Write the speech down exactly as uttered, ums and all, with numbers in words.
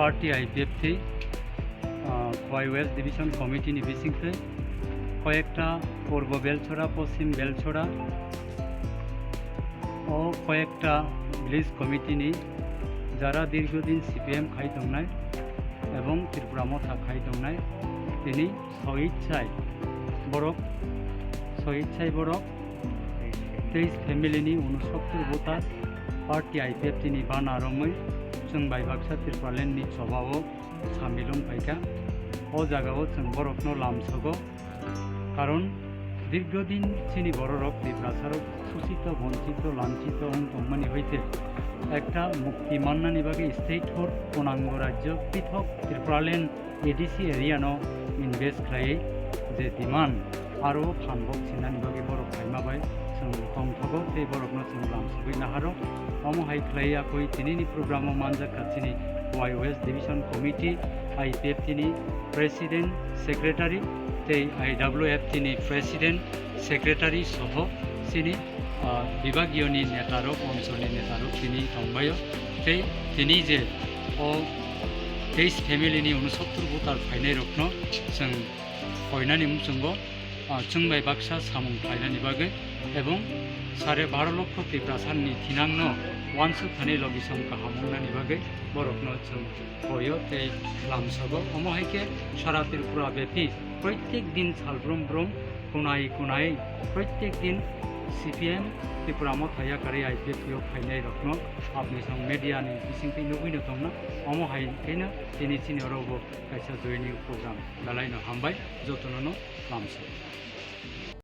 Party I P F T, ah, Khowai West Division Committee ni bisingtwi koyekta Purbo Belchora, Poschim Belchora, o koyekta village committee ni jara dirghodin C P M khai tongnai ebong Tripura Motha khai tongnai, tini soichai borok, soichai borok teis family ni unosottor voter party I P F T ni bana romwi chwng bai baksa Tripuraland ni choba o samil wng phaikha. O jaga o chwng borok no lamsogo, karon dirghodin chini bororok Tiprasa rok susito, bonchito, lanchito wng tongmani hoite ekta mukti mannani bagwi state hor punango rajyo pithok Tripuraland A D C area no invest khlaiwi je demand aro phanbok sinani bagwi borok phaima bai chwng tongthogo tei borokno chwng lamsogwi naharo. Omo hai khlai yakwi tinini program o manjak kha chini Khowai West Division Committee, I P F T ni President, Secretary tei I W F T ni President, Secretary soho chini, ah, bibagiyo ni neta rok, onchol ni neta rok tini tongbaio. Tei tini je o teis family ni unosottor voter phainai rokno chwng koinani muchungo, ah, chwng bai baksa samung khlainani bagwi ebong sare baro lokho Tiprasa ni thinang no uansuk thani logisong kaham wngnani bagwi borokno chwng koio tei lamsogo. Omo hai khe sara Tripura bepi proitek din sal brum brum, kunai kunai, proitek din C P M Tripura Motha yakarwi I P F T o phainai rokno apni song media ni bisingtwi nugwi no tongna. Omo hai khe no tini chini oro bo kaisa joining program belai no hambai, jotono no lamsogo.